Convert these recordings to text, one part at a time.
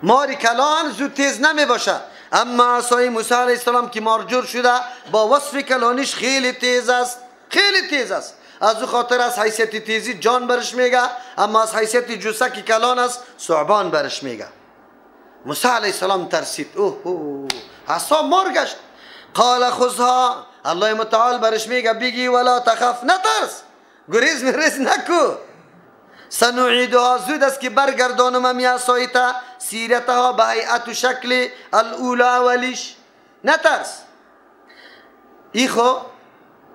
ماری کلان زود تیز نمی باشه، اما عصای موسی علیه السلام که مار جور شده با وصف کلانیش خیلی تیز است، خیلی تیز است. از او خاطر از حیثیت تیزی جان برش میگه، اما از حیثیت جثه که کلان است ثعبان برش میگه. موسی علیه السلام ترسید، اوه اوه عصا مار گشت. قال خذها، الله متعال برش میگه بگی ولا تخف، نترس، گریز مریز نکو. سنعیدها، زود است که برگردانم امی عصایت سیرتها به هیئت و شکل الاولا اولیش، نترس. ای خو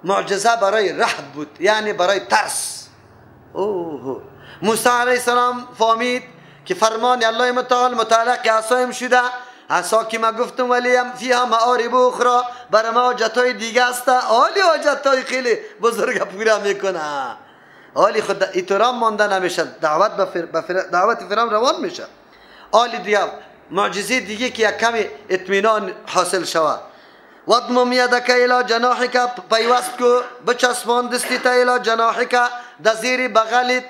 معجزه برای رهب بود، یعنی برای ترس. اوه موسی علیه السلام فهمید که فرمان الله متعال متعلق عصایم شده، عصا که ما گفتم ولی هم فیها معارب اخرى، برای ما حاجتهای دیگه است، عالی حاجتهای خیلی بزرگ پورا میکنه. عالی خود ایترام مانده نمیشه، دعوت دعوت فرعون روان میشه. عالی دیگه معجزه دیگه که یک کمی اطمینان حاصل شود. واضمم یدک الی جناحک، پیوست کو بچسبان دستی تا الی جناحک، در زیر بغلت،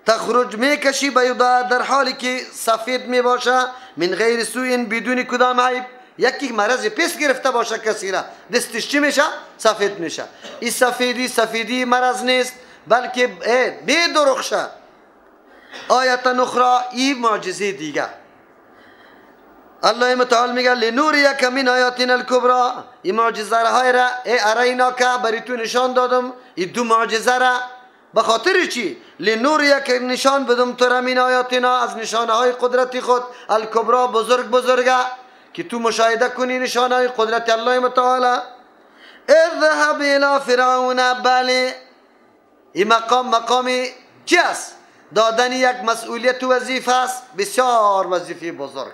تخرج میکشی بیضا، در حالی که سفید میباشه، من غیر سوء، بدون کدام عیب. یکی مرض پیس گرفته باشه کسی را دستش چی میشه؟ سفید میشه. این سفیدی سفیدی مرض نیست، بلکه بی درخشه. آیت اخرى، این معجزه دیگه. الله متعال میگه لنوریک من آیاتنا الکبرى، این معجزه های را ارینا که بری تو نشان دادم، این دو معجزه را به خاطر چی؟ لنوریک نشان بدم تو را من آیاتنا، از نشانه های قدرت خود، الکبرى بزرگ بزرگه که تو مشاهده کنی نشانه های قدرت الله متعال. اذهب الى فرعون، بله این مقام مقام چی است؟ دادن یک مسئولیت و وظیفه است، بسیار وظیفه بزرگ،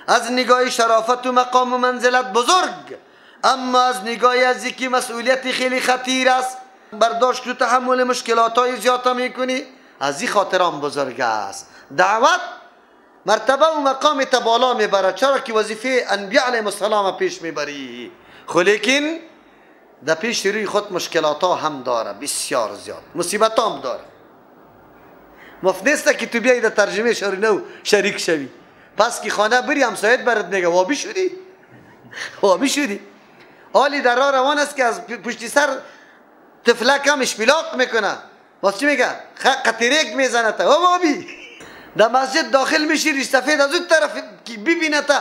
از نگاه شرافت و مقام و منزلت بزرگ، اما از نگاه از اینکه مسئولیت خیلی خطیر است، برداشت و تحمل مشکلات های زیاد میکنی، از این خاطر هم بزرگ است. دعوت مرتبه و مقام تا بالا میبره، چرا که وظیفه انبیاء علیهم السلام پیش میبری، خو لیکن در پیش روی خود مشکلات ها هم داره، بسیار زیاد مصیبت هم داره. مفت نیست که تو بیایی در ترجمه شرینو شریک شوی، پس که خانه بری همسایت برات میگه وابی شدی، وابی شدی. حالی در راه روان است که از پشتی سر طفلک هم اشپلاق میکنه، باز چی میگه؟ قطیریک میزنه تا وابی. در مسجد داخل میشی، ریش سفید از اون طرف که ببینه تا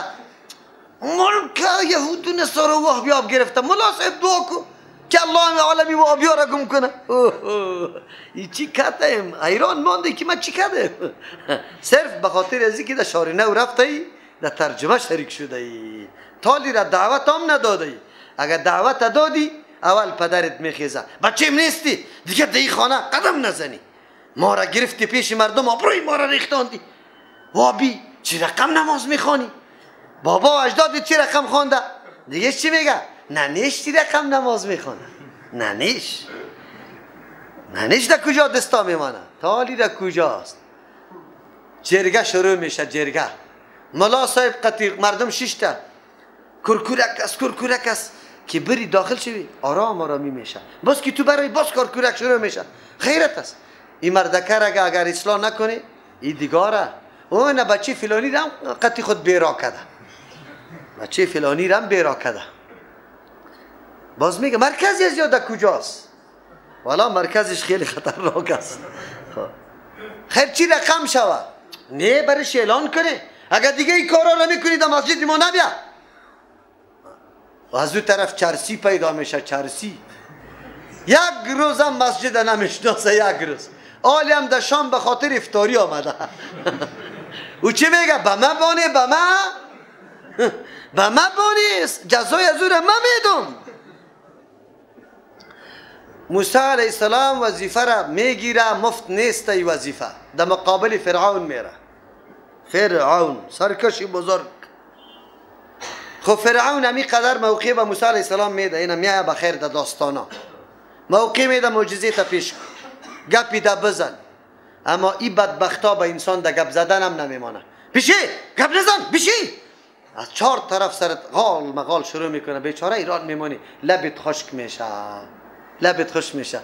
ملک یهود و نصارا وهابی آب گرفته، ملا صاحب دعا کو که الله عالمی وهابی ها را گم کنه. ای چی کردیم؟ حیران مانده که من چی کردم؟ صرف به خاطر از اینکه در شهر نو رفته ای، در ترجمه شریک شده ای، تالی را دعوت هم نداده ای. اگر دعوت دادی اول پدرت میخیزه، بچیم نیستی دیگه در این خانه قدم نزنی، ما را گرفتی پیش مردم، آبروی ما را ریختاندی، وابی چی رقم نماز میخوانی، بابا و اجدادت چی رقم خوانده؟ دیگه چی میگه؟ ننیش چی رقم نماز میخوانه، ننیش ننیش در کجا دستا میمانه، تالی در کجاست؟ جرگه شروع میشه، جرگه ملا صاحب قطیر مردم شیشته، کرکورک است، کرکورک است، که بری داخل شوی آرام آرامی میشه، باز که تو برای باز کرکورک شروع میشه. خیرت است این مردکه را اگر اصلاح نکنی این دیگاره، او نه بچه فلانی رم قطی خود بیرا کده، بچه فلانی رم بیرا کده. باز میگه مرکزی از یاد کجاست؟ والا مرکزش خیلی خطرناک است. خیر چی رقم شوه؟ نه برش اعلان کنه، اگر دیگه این کارا رو میکنی در مسجد ما نبیا. و از اون طرف چرسی پیدا میشه، چرسی یک روز هم مسجد نمیشناسه، یک روز آلی هم در شام به خاطر افطاری آمده. او چی میگه؟ به من بانه، به من، به من بانه، جزای از او را من میدم. موسی علیه السلام وظیفه را میگیره، مفت نیست ای وظیفه، در مقابل فرعون میره، فرعون سرکشی بزرگ. خب فرعون همی قدر موقع به موسی علیه السلام میده، اینم میایه بخیر در داستانا، موقع میده معجزه تا پیش کن، گپی ده بزن، اما این بدبختا به انسان ده گپ زدن هم نمیمانه، بیشی گپ نزن بیشی، از چهار طرف سرت غال مغال شروع میکنه، بیچاره ایران میمانی، لبت خشک میشه، لبت خشک میشه.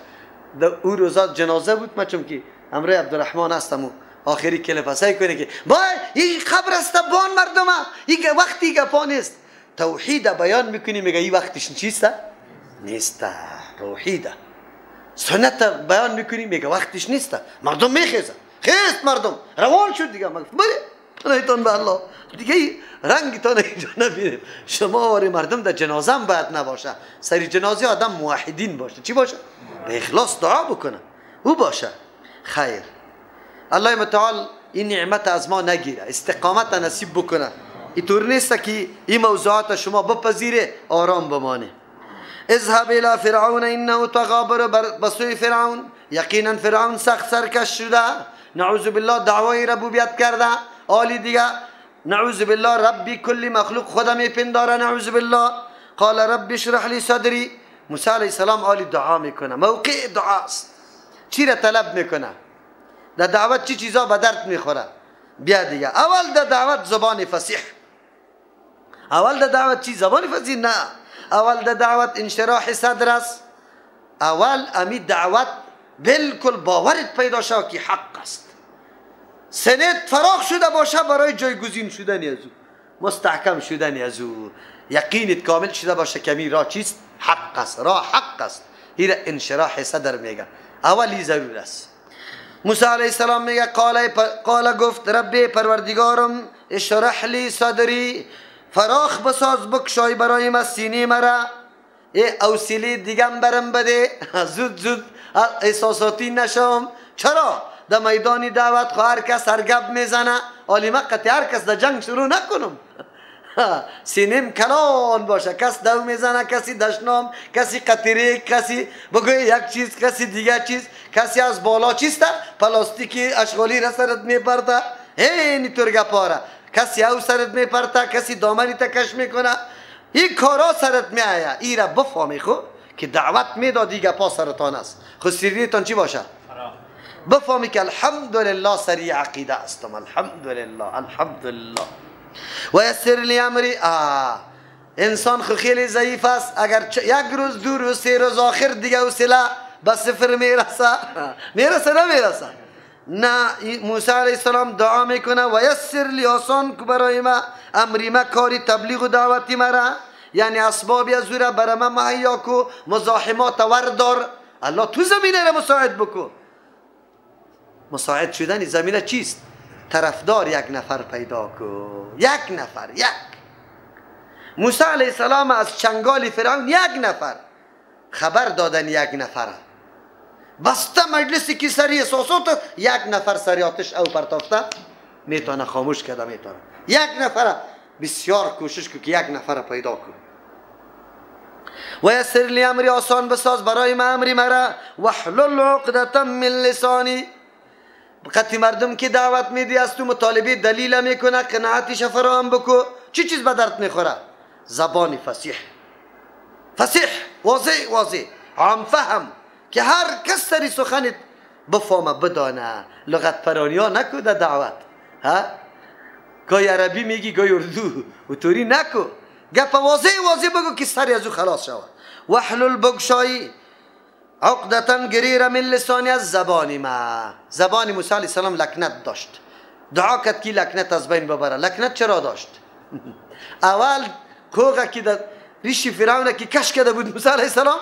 او روزا جنازه بود، ما چون که امرای عبدالرحمن هستم و آخری کلپ سعی کنه که با این خبر است بان مردم، این وقتی گپا نیست. توحید بیان میکنی میگه این وقتش چیست؟ نیست. توحید سنت بیان میکنی میگه وقتش نیست. مردم میخیزه، خیست مردم روان شد دیگه. بله پناهتان به الله دیگه رنگتان اینجا نبینیم. شما واری مردم در جنازه هم باید نباشه. سری جنازه آدم موحدین باشه. چی باشه؟ به اخلاص دعا بکنه او باشه. خیر، الله متعال این نعمت از ما نگیره، استقامت نصیب بکنه. اینطور نیست که این موضوعات شما بپذیره آرام بمانه. اذهب الى فرعون انه طغى، برو بسوی فرعون، یقینا فرعون سخت سرکش شده، نعوذ بالله دعوای ربوبیت کرده. آلی دیگه نعوذ بالله ربی کل مخلوق خدا میپنداره، نعوذ بالله. قال رب اشرح لی صدری. موسی علیه السلام آلی دعا میکنه، موقع دعاست. چی را طلب میکنه؟ در دعوت چی چیزا به درد میخوره؟ بیا دیگه اول در دعوت زبان فصیح. اول در دعوت چی؟ زبان فصیح نه، اول در دعوت انشراح صدر است. اول امی دعوت بالکل باورت پیدا شد که حق است، سند فراغ شده باشه برای جایگزین شدن از او، مستحکم شدن از او، یقینت کامل شده باشه که امی راه چیست؟ حق است، راه حق است. این انشراح صدر میگه اولی ضرور است. موسی علیه السلام میگه قال گفت رب پروردگارم اشرح لی صدری، فراخ بساز بکشای برای ما سینه مرا، ای اوسیله دیگم برم بده، زود زود احساساتی نشم. چرا؟ در میدان دعوت خو هر کس هر گپ میزنه، عالی ما قطع هر کس در جنگ شروع نکنم، سینم کلان باشه، کس دو میزنه، کسی دشنام، کسی قطره، کسی بگوی یک چیز، کسی دیگه چیز، کسی از بالا چیست پلاستیکی اشغالی را سرت میپرده، اینی طور گپاره، کسی او سرت میپرده، کسی دامنی تکش میکنه، این کارا سرت میآید. ای را بفهمی خو که دعوت میدادی گپا سرتان است، خو سینه‌تان چی باشه؟ بفهمی که الحمدلله سری عقیده استم، الحمدلله الحمدلله. و یسر لی امری. انسان خو خیلی ضعیف است، اگر یک روز دو روز سه روز آخر دیگه حوصله به صفر میرسه. میرسه نمیرسه؟ نه. موسی علیه السلام دعا میکنه و یسر لی، آسان کو برای ما امری ما، کاری تبلیغ و دعوتی مرا، یعنی اسبابی از او را برای ما مهیا کو، مزاحمات وردار. الله تو زمینه را مساعد بکو. مساعد شدن زمینه چیست؟ طرفدار یک نفر پیدا کو، یک نفر، یک. موسی علیه السلام از چنگال فرعون یک نفر خبر دادن، یک نفر بسته مجلسی که سری احساسات، یک نفر سری آتش او پرتافته میتونه خاموش کرده، میتونه یک نفر. بسیار کوشش کو که یک نفر پیدا کو. و یسر لی امری، آسان بساز برای ما امری مرا. واحلل عقدة من لسانی. قطعی مردم که دعوت میدی از تو مطالبه دلیل میکنه، قناعتش فراهم بکو. چی چیز به درد میخوره؟ زبان فصیح، فصیح، واضح واضح، عام فهم، که هر کس سری سخنت بفهمه بدانه. لغت پرانی ها نکو در دعوت، ها گاهی عربی میگی گاهی اردو، اوتوری نکو، گپ واضح واضح بگو که سری از او خلاص شود. واحلل بگشایی عقدة گریره من لسانی، از زبان ما. زبان موسی علیه السلام لکنت داشت، دعا کرد که لکنت از بین ببره. لکنت چرا داشت؟ اول کوغه که در ریش فرعون که کش کرده بود موسی علیه السلام،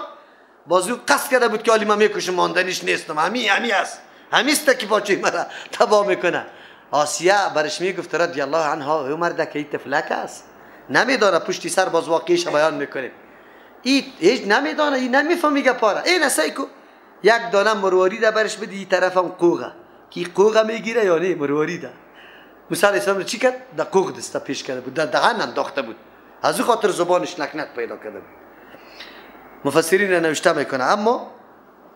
بازو قصد کرده بود که حالی من میکشم، ماندنیش نیستم، همی همی است، همیست که پاچه مرا تباه میکنه. آسیه برش میگفت رضی الله عنها، او مرده که این طفلک است، نمیداره، پشتی سر باز واقعیش بیان میکنیم، این هیچ نمیدانه، این نمیفهمی گپاره. این سعی کو یک دانه مروارید برش بدی، این طرف هم قوغه که قوغه میگیره یا نه مروارید. موسی علیه السلام چی کرد؟ در قوغ دسته پیش کرده بود، در دهن انداخته بود، از او خاطر زبانش لکنت پیدا کرده بود. مفسرین نوشته میکنه، اما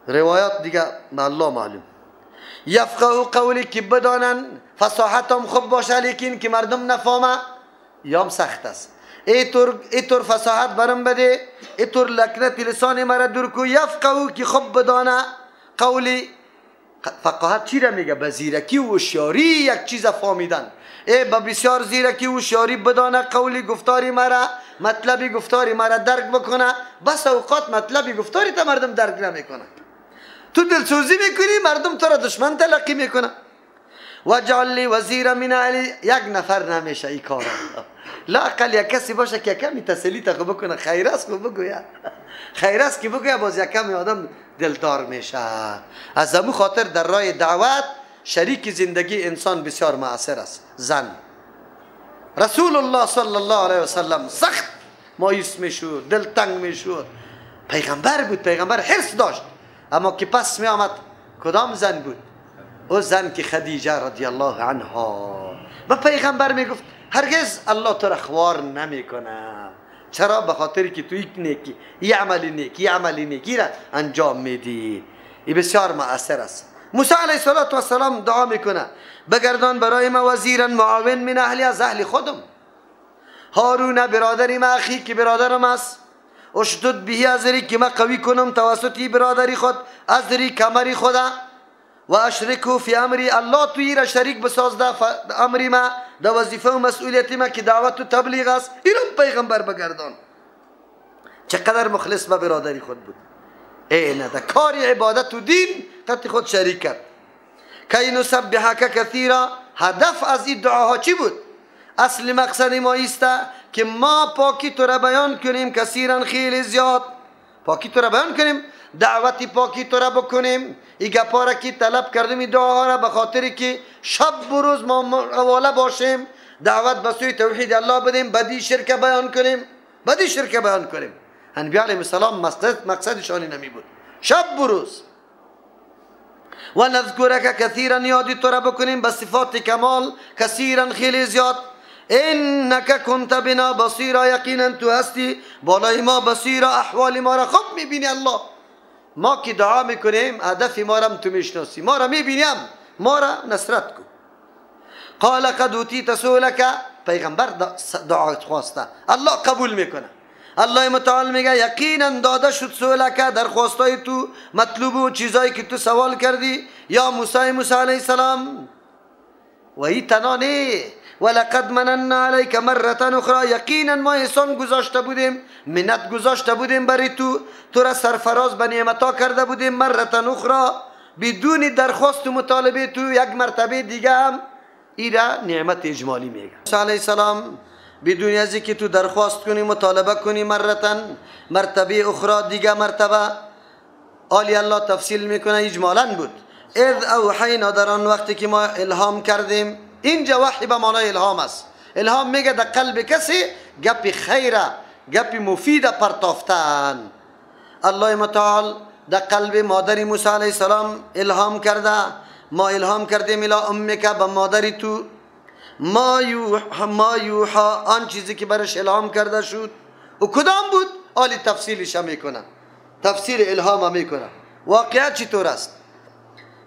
روایات دیگه به الله معلوم. یفقهوا قولی، که بدانن، فصاحتم خوب باشه، لیکن که مردم نفهمه یام سخت است. ایطور فصاحت برم بده، ایطور لکنت لسان مرا دور کو. یفقهوا که خوب بدانه قولی. فقاهت چی را میگه؟ به زیرکی و هوشیاری یک چیز فهمیدن. ای با بسیار زیرکی و هوشیاری بدانه قولی گفتاری مرا، مطلبی گفتاری مرا درک بکنه. بس اوقات مطلبی گفتاری تا مردم درک نمیکنه. تو دلسوزی میکنی، مردم تو را دشمن تلقی میکنه. واجعل لی وزیرا من اهلی. یک نفر نمیشه این کارا، لااقل یک کسی باشه که کمی تسلی تا بکنه، خیر است خو بگویا، خیر است که بگویا، باز یک کمی آدم دلدار میشه. از همون خاطر در راه دعوت شریک زندگی انسان بسیار مؤثر است، زن. رسول الله صلی الله علیه وسلم سخت مایوس میشد، دلتنگ میشد. پیغمبر بود، پیغمبر حرص داشت، اما که پس می آمد کدام زن بود؟ او زن که خدیجه رضی الله عنها. و پیغمبر میگفت هرگز الله تو را خوار نمیکنه. چرا؟ به خاطر که تو یک نیکی، یه عمل نیکی، یه عمل نیکی را انجام میدی. این بسیار مؤثر است. موسی علیه السلام دعا میکنه بگردان برای ما وزیرا معاون من اهلی، از اهل خودم، هارون برادری ما، اخی که برادرم است، اشدد بهی ازری که ما قوی کنم توسط برادری خود، ازری کمری خدا، و اشرکه فی امری، الله توی را شریک بساز در امری ما، در وظیفه و مسئولیت ما که دعوت و تبلیغ است. اینم پیغمبر بگردان. چقدر مخلص به برادری خود بود. ای نه در کار عبادت و دین قط خود شریک کرد. کی نسبحک کثیرا. هدف از این دعاها چی بود؟ اصل مقصد ما ایست که ما پاکی تو را بیان کنیم، کثیرا خیلی زیاد پاکی تو را بیان کنیم، دعوت پاکی تو را بکنیم. این گپا را که طلب کردیم، این دعاها را به خاطر که شب و روز ما حواله باشیم، دعوت به سوی توحید الله بدیم، بدی شرک بیان کنیم، بدی شرک بیان کنیم. انبیاء علیهم السلام مقصدشان نمی بود، شب و روز. و نذکرک کثیرا، یادی تو را بکنیم به صفات کمال، کثیرا خیلی زیاد. انک کنت بنا بصیرا، یقینا تو هستی بالای ما بصیرا، احوال ما را خوب میبینی. الله ما که دعا میکنیم هدف ما را تو میشناسی، ما را میبینیم، ما را نصرت کن. قال قد اوتیت سؤلک. پیغمبر دعا خواسته، الله قبول میکنه. الله متعال میگه یقینا داده شد سؤلک، درخواستای تو، مطلوب و چیزایی که تو سوال کردی یا موسی علیه السلام. و ای تنها نه، ولقد مننا علیک مره اخرى، یقینا ما احسان گذاشته بودیم، منت گذاشته بودیم برای تو، تو را سرفراز به نعمتها کرده بودیم. مره اخرى، بدون درخواست و مطالبه تو، یک مرتبه دیگه هم ایرا نعمت اجمالی میگه. موسی علیه السلام بدون از اینکه تو درخواست کنی، مطالبه کنی، مرتن مرتبه اخرى، دیگه مرتبه. آلی الله تفصیل میکنه، اجمالا بود. اذ اوحینا، در آن وقتی که ما الهام کردیم. اینجا وحی به معنای الهام است. الهام میگه در قلب کسی گپ خیره، گپ مفید پرتافتن. الله متعال در قلب مادر موسی علیه السلام الهام کرده. ما الهام کردیم الی امک، به مادری تو، ما یوحا، آن چیزی که برش الهام کرده شد. و کدام بود؟ آلی تفصیلش میکنه، تفسیر الهام میکنه. واقعا چطور است؟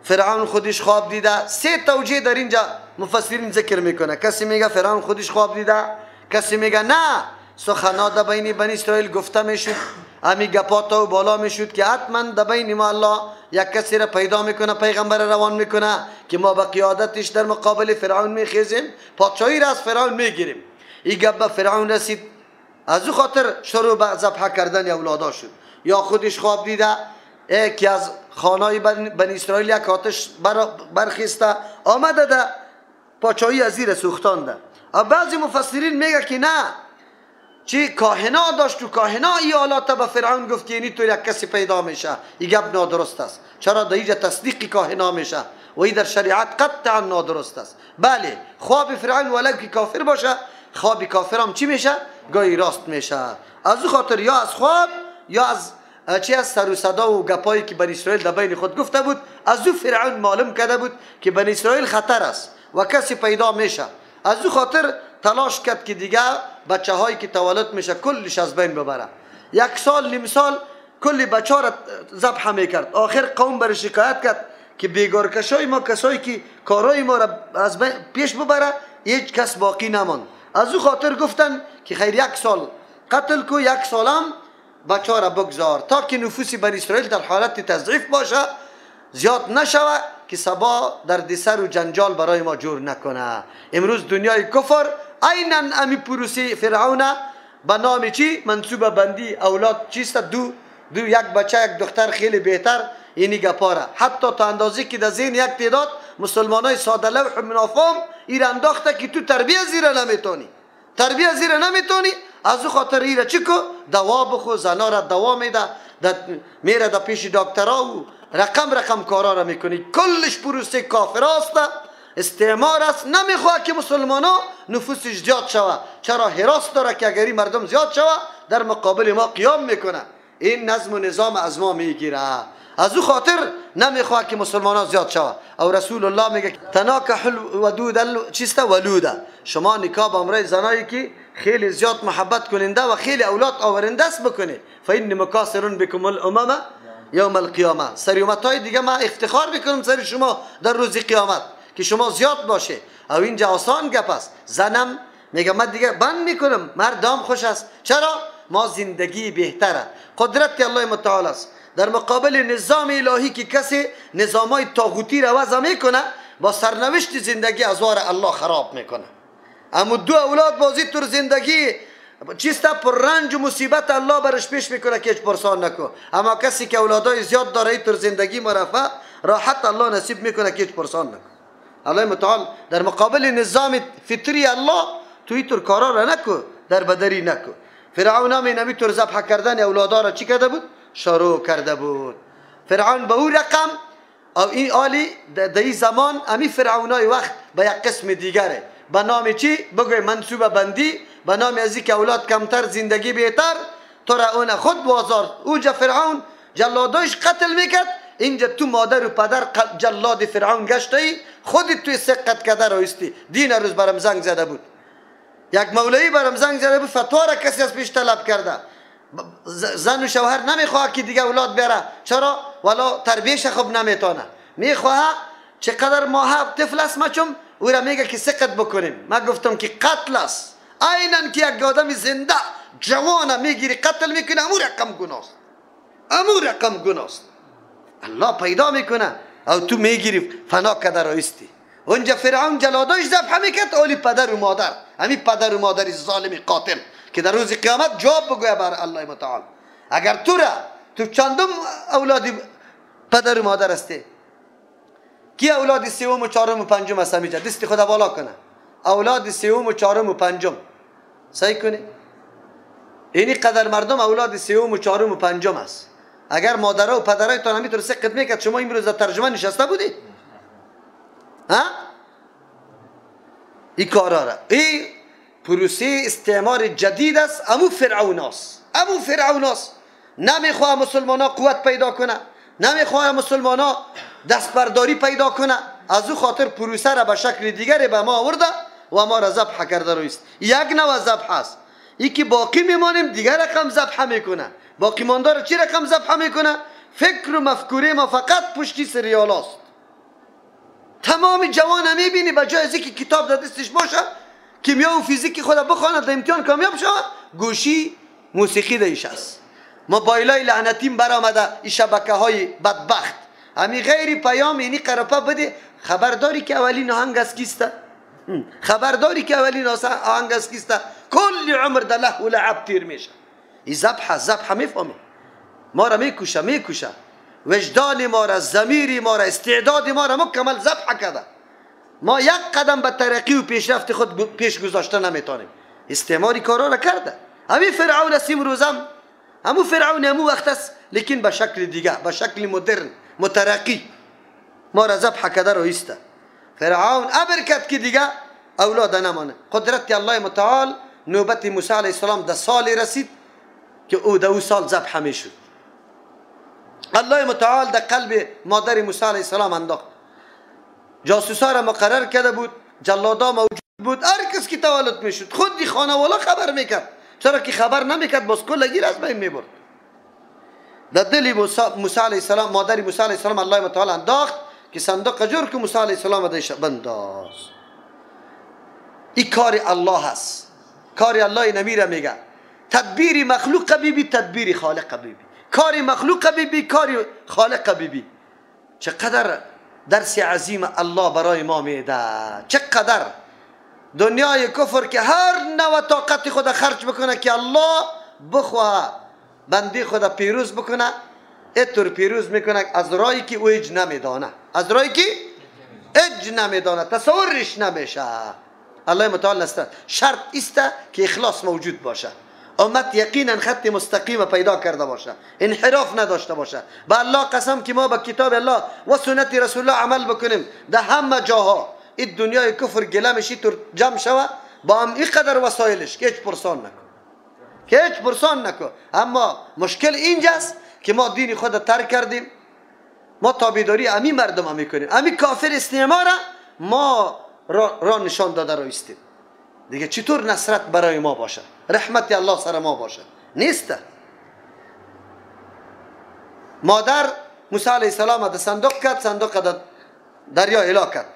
فرعون خودش خواب دیده. سه توجیه در اینجا مفسرین ذکر میکنه. کسی میگه فرعون خودش خواب دیده، کسی میگه نه سخنا در بین بنی اسرائیل گفته میشد، امی گپاتا و بالا میشد که حتما در بین ما الله یک کسی را پیدا میکنه، پیغمبر روان میکنه که ما به قیادتش در مقابل فرعون میخیزیم، پادشاهی را از فرعون میگیریم. این گپ به فرعون رسید، از او خاطر شروع به ذبح کردن اولادا شد. یا خودش خواب دیده که از خانه بنی اسرائیل یک آتش برخیسته آمده ده پاچایی از زیر سوختانده. بعضی مفسرین میگه که نه، چی کاهنا داشت و کاهنا ای آلات به فرعون گفت که اینی طور یک کسی پیدا میشه. این گپ نادرست است. چرا؟ در اینجا تصدیق کاهنا میشه و این در شریعت قطعا نادرست است. بله خواب فرعون ولو که کافر باشه، خواب کافر هم چی میشه؟ گاهی راست میشه. از او خاطر یا از خواب یا از چی از سر و صدا و گپایی که بنی اسرائیل در بین خود گفته بود، از او فرعون معلوم کرده بود که بنی اسرائیل خطر است و کسی پیدا میشه. از او خاطر تلاش کرد که دیگه بچه هایی که تولد میشه کلش از بین ببره. یک سال نیم سال کل بچه ها را ذبح میکرد. آخر قوم بر شکایت کرد که بیگارکشای ما، کسایی که کارای ما را از بین پیش ببره، هیچ کس باقی نماند. از او خاطر گفتن که خیر یک سال قتل کو، یک سالم بچه ها را بگذار تا که نفوس بنی اسرائیل در حالت تضعیف باشه، زیاد نشوه که صبا دردسر و جنجال برای ما جور نکنه. امروز دنیای کفر عینا امی پروسی فرعون به نام چی؟ منصوبه بندی اولاد چیست؟ دو یک بچه یک دختر خیلی بهتر. اینی گپاره حتی تا اندازه که در ذهن یک تعداد مسلمان های ساده لوح منافام ایر انداخته که تو تربیه زیره نمیتونی، تربیه زیره نمیتونی. از او خاطر ایره چی کو؟ دوا بخو، زنا را دوا میده، میره در پیش دکترا و رقم رقم کارا را میکنی. کلش پروسه کافر است، استعمار است. نمیخواه که مسلمان ها نفوسش زیاد شوه. چرا؟ هراس داره که اگری مردم زیاد شوه در مقابل ما قیام میکنه، این نظم و نظام از ما میگیره. از او خاطر نمیخواه که مسلمان ها زیاد شوه. او رسول الله میگه تناکح الودود چیسته؟ ولوده. شما نکاح با امرای زنایی که خیلی زیاد محبت کننده و خیلی اولاد آورنده است بکنه. فإنی مکاثر بکم الامم یوم القیامه. سری امتای دیگه ما افتخار میکنم سر شما در روز قیامت که شما زیاد باشه. او اینجا آسان گپ است. زنم میگه من دیگه بند میکنم، مردم خوش است. چرا؟ ما زندگی بهتره. قدرت الله متعال است در مقابل نظام الهی که کسی نظامای طاغوتی را وضع میکنه، با سرنوشت زندگی از وار الله خراب میکنه. اما دو اولاد بازی تر زندگی چیسته پر رنج و مصیبت الله برش پیش میکنه که هیچ پرسان نکو. اما کسی که اولادای زیاد داره ای تر زندگی مرفه راحت الله نصیب میکنه که هیچ پرسان نکو. الله متعال در مقابل نظام فطری الله توی تر کارا را نکو، در بدری نکو. فرعون هم اینمی تر ذبح کردن اولادا را چی کرده بود؟ شروع کرده بود. فرعون به او رقم او این آلی در این زمان امی فرعونای وقت به یک قسم دیگره به نام چی؟ بگوی منصوبه بندی، به نام ازی که اولاد کمتر زندگی بهتر، تو را اون خود بازار. اوجا فرعون جلادایش قتل میکرد، اینجا تو مادر و پدر جلاد فرعون گشته ای، خودت توی سقط کرده رایستی. دین روز برم زنگ زده بود، یک مولوی برم زنگ زده بود، فتوا را کسی از پیش طلب کرده. زن و شوهر نمیخواه که دیگه اولاد بیاره. چرا؟ والا تربیهش خوب نمیتونه. میخواه چقدر ماه طفل است مچم او را میگه که سقط بکنیم. من گفتم که قتل است. عینا که یک آدم زنده جوان میگیری قتل میکنه، امو رقم گناست، امو رقم گناست. الله پیدا میکنه او تو میگیری فنا کده رایستی. اونجا فرعون جلاداش ذبح میکرد، اولی پدر و مادر، همین پدر و مادر ظالم قاتل که در روز قیامت جواب بگویه بر الله متعال. اگر تو را تو چندم اولاد پدر و مادر هستی؟ کی اولاد سوم و چهارم و پنجم هست؟ اینجا دست خدا بالا کنه. اولاد سوم و چهارم و پنجم صحیح کنه. اینی قدر مردم اولاد سوم و چهارم و پنجم است. اگر مادرها و پدرایتان همینطور سقط میکرد، شما امروز در ترجمه نشسته بودی؟ ها؟ این کارا را، این پروسه استعمار جدید است. امو فرعون است، امو فرعون است. نمیخواه مسلمان ها قوت پیدا کنه، نمیخواه مسلمان ها دستبرداری پیدا کنه. از او خاطر پروسه را به شکل دیگری به ما آورده و ما را ذبح کرده رویست. یک نوع ذبح است. یکی باقی میمانیم دیگر رقم ذبح میکنه. باقی مانده را چی رقم ذبح میکنه؟ فکر و مفکوره ما فقط پشتی سریال است. تمام جوان میبینی به جای از اینکه کتاب در دستش باشه، کیمیا و فیزیک خود بخواند در امتحان کامیاب شود، گوشی موسیقی دیش است. موبایلای لعنتیم برآمده، این شبکه های بدبخت همی غیر پیام اینی قرپه بده. خبرداری که اولین آهنگ از کیسته؟ خبرداری که اولین آهنگ از کیسته؟ کل عمر در لهو و لعب تیر میشه. این ذبح ذبح میفهمی ما را میکشه، میکشه وجدان ما را، ضمیر ما را، استعداد ما را مکمل ذبح کرده. ما یک قدم به ترقی و پیشرفت خود پیش گذاشته نمیتونیم. استعماری کارا را کرده. همین فرعون است امروزم، همون فرعون همون وقت است، لیکن به شکل دیگه، به شکل مدرن مترقی ما را ذبح کرده رایسته. فرعون امر کرد که دیگه اولاد نمانه. قدرت الله متعال نوبت موسی علیه السلام در سال رسید که او در او سال ذبح میشد. الله متعال در قلب مادر موسی علیه السلام انداخت. جاسوسا را مقرر کرده بود، جلادا موجود بود، هر کس که تولد میشد خود خانواده خبر میکرد. چرا که خبر نمیکرد باز کل گیر از بین میبرد. در دل موسی علیه السلام، مادر موسی علیه السلام الله متعال انداخت که صندوق جور که موسی علیه السلام دیش بنداز. این کار الله هست، کار الله نمیره. میگه تدبیر مخلوق بیبی، تدبیر خالق بیبی، کار مخلوق بیبی، کار خالق بیبی. چقدر درس عظیم الله برای ما میده. چقدر دنیای کفر که هر نوع طاقت خود خرج بکنه که الله بخواه بندی خود پیروز بکنه، اتور پیروز میکنه از رایی که او هیچ نمیدانه، از رایی که اج نمیدانه، تصورش نمیشه. الله متعال نصرت شرط است که اخلاص موجود باشه، امت یقینا خط مستقیم پیدا کرده باشه، انحراف نداشته باشه. به الله قسم که ما به کتاب الله و سنت رسول الله عمل بکنیم در همه جاها، این دنیای کفر گله میشی تو جمع شوه با هم اینقدر وسایلش که هیچ پرسان نکن، که هیچ پرسان نکن. اما مشکل اینجاست که ما دین خود ترک کردیم، ما تابعداری امی مردم هم میکنیم، امی کافر استعمار ما را نشان داده را ایستیم. دیگه چطور نصرت برای ما باشه، رحمت الله سر ما باشه؟ نیست. مادر موسی علیه السلام در صندوق کرد، صندوق در دریا الا کرد.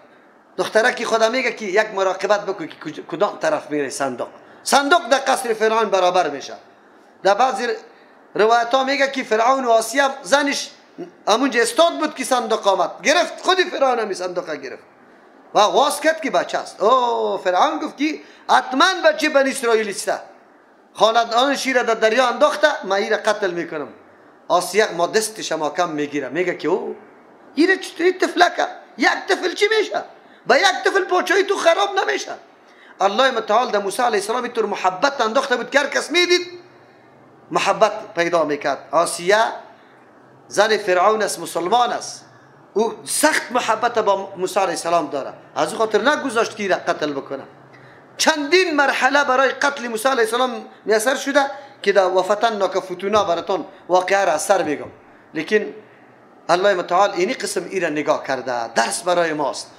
دخترکی خدا میگه که یک مراقبت بکن که کدام طرف میره صندوق. صندوق در قصر فرعون برابر میشه. در بعضی روایت ها میگه که فرعون و آسیه زنش همونجا استاد بود که صندوق آمد گرفت، خودی فرعون همی صندوق گرفت و واس کرد که بچه است. او فرعون گفت که حتما بچه بنی اسرائیل است، خاندان شیر در دریا انداخته، من ایره قتل میکنم. آسیه ما دستش ما کم میگیره، میگه که او ایره چطوری طفلکه، یک طفل چی میشه؟ با یک طفل پاچایی تو خراب نمیشه. الله متعال در موسی علیه السلام اینطور محبت انداخته بود که هر کس میدید محبت پیدا میکرد. آسیه زن فرعون است، مسلمان است، او سخت محبت با موسی علیه السلام داره، از او خاطر نگذاشت که قتل بکنه. چندین مرحله برای قتل موسی علیه السلام میسر شده که در وفتن که فتونا براتون واقعه را سر میگم، لیکن الله متعال اینی قسم ایره نگاه کرده، درس برای ماست.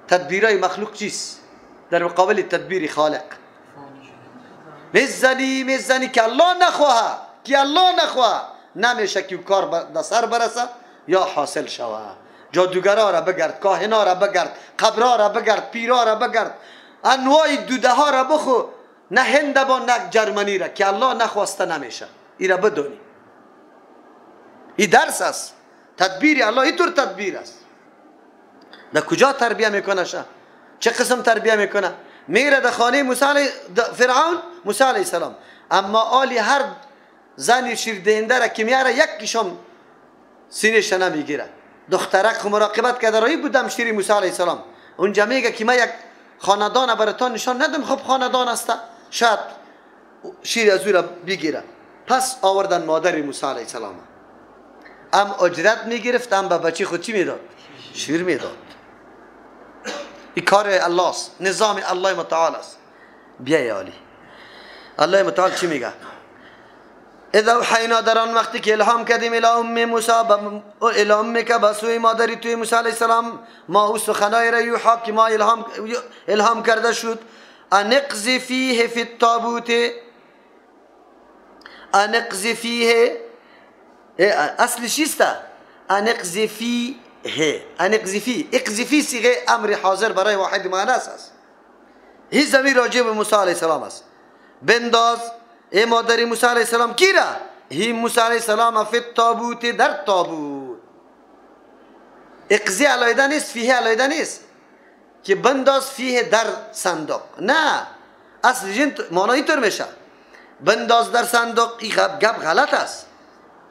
تدبیرای مخلوق چیست در مقابل تدبیر خالق؟ میزنی که الله نخواه، که الله نخواه نمیشه که کار در سر برسه یا حاصل شوه. جادوگرا را بگرد، کاهنا را بگرد، قبرا را بگرد، پیرا را بگرد، انواع دوده ها را بخو، نه هند با نه جرمنی را، که الله نخواسته نمیشه. ای را بدونی، این درس است. تدبیر الله اینطور تدبیر است. در کجا تربیه میکنه؟ چه قسم تربیه میکنه؟ میره در خانه موسی فرعون موسی علیه السلام، اما آلی هر زن شیردهنده را که میاره یک کشم سینه‌ش نمیگیره. دخترک خو مراقبت کرده رایی بودم شیر موسی علیه السلام. اونجا میگه که من یک خاندان براتان نشان ندم، خب خاندان است، شاید شیر از او را بگیره. پس آوردن مادر موسی علیه السلام، هم اجرت میگرفت هم به بچه خود چی میداد؟ شیر میداد. این کار الله است، نظام الله متعال است. بیای عالی الله متعال چی میگه؟ اذا اوحینا، در آن وقتی که الهام کردیم الی ام موسی، الی امک، به سوی مادری توی موسی علیه السلام، ما او سخنای را یوحا که ما الهام کرده شد، ان اقذفیه فی التابوت، ان اقذفیه، اصلش چیست؟ ان اقذفیه، ان اقذفی، اقذفی صیغه امر حاضر برای واحد مؤنث است. هیچ ضمیر راجع به موسی علیه السلام است. بنداز ای مادر موسی علیه السلام کی را؟ هی موسی علیه السلام فی التابوت، در تابوت. اقضی علیده نیست، فیه علیده نیست که بنداز فیه در صندوق، نه، اصل جن معنی اینطور میشه بنداز در صندوق. این گپ غلط است.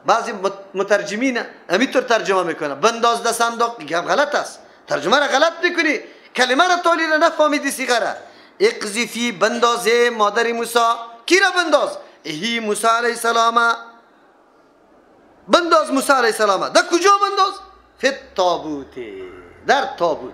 بعضی مترجمین همینطور ترجمه میکنه، بنداز در صندوق، این گپ غلط است. ترجمه را غلط میکنی، کلمه را تالی را نفهمیدی، صیغه را. اقضی فی، بنداز مادر موسی، کی را بنداز؟ هی موسی علیه السلام، بنداز موسی علیه السلام. در کجا بنداز؟ فی التابوت، در تابوت.